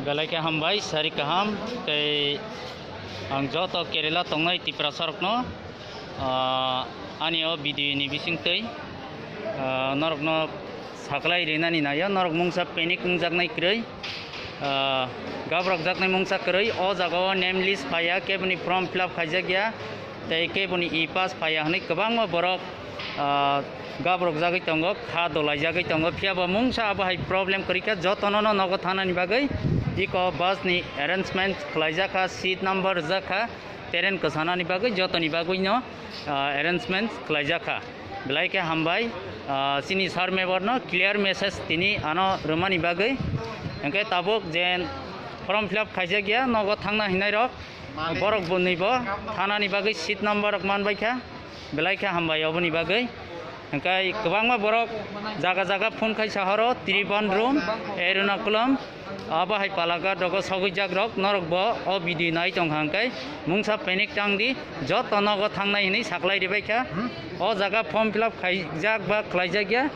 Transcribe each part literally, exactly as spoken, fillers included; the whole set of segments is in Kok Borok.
Belai khe hambai, sari kaham, tei ang joto Kerala tongnai Tiprasarokno, ah, ani o video ni bisingtwi, ah, norokno saklai rinani naio, norok mungsa panic wngjaknai kwrwi, ah, gabrokjaknai mungsa kwrwi, o jaga o name list phaiya, keboni form fill up khaijakya, tei keboni e-pass phaiya hwnwi kwbangma borok, ah, gabrokjagwi tongo, kha dolaijagwi tongo, phiya bo mungsa abo hai problem kwrwi kha, jotono no nogo thanani bagwi eko bus ni arrangement khlaijak kha, seat number rijak kha, train kwsanani bagwi jotoni bagwi no, ah, arrangement khlaijak kha. Belai khe hambai, ah, chini sir member no clear message tini ano rwmani bagwi. Hwnkhe tabuk je form fill up khaijakya nogo thangna hinai rok, borok bwnwi bo thanani bagwi seat number rok manbai kha. Belai khe hambai oboni bagwi. Hwnkhe kwbangma borok jaga jaga phone khai sahoro Tribandrum, Ernakulam, abo hai Palakkad rogo sogwi jak rok, norok bo o video nai tong kha hwnkhe mungsa panic tang di, joto nogo thangnai hinwi saklai ribai kha. O jaga form fill up khaijak ba khlaijak ya,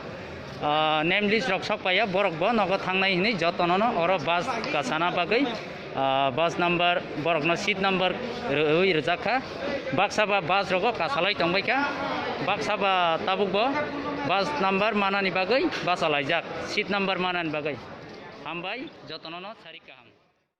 ah, name list rok sok paiya, borok bo nogo thangnai hinwi jotono no oro bus kasana bagwi, ah, bus number, borok no seat number rwi rijak kha. Baksa ba bus rogo kasalai tongbai kha, baksa ba tabuk bo bus number manani bagwi bachalaijak, seat number manani bagwi. Hambai jotono no sari kaham.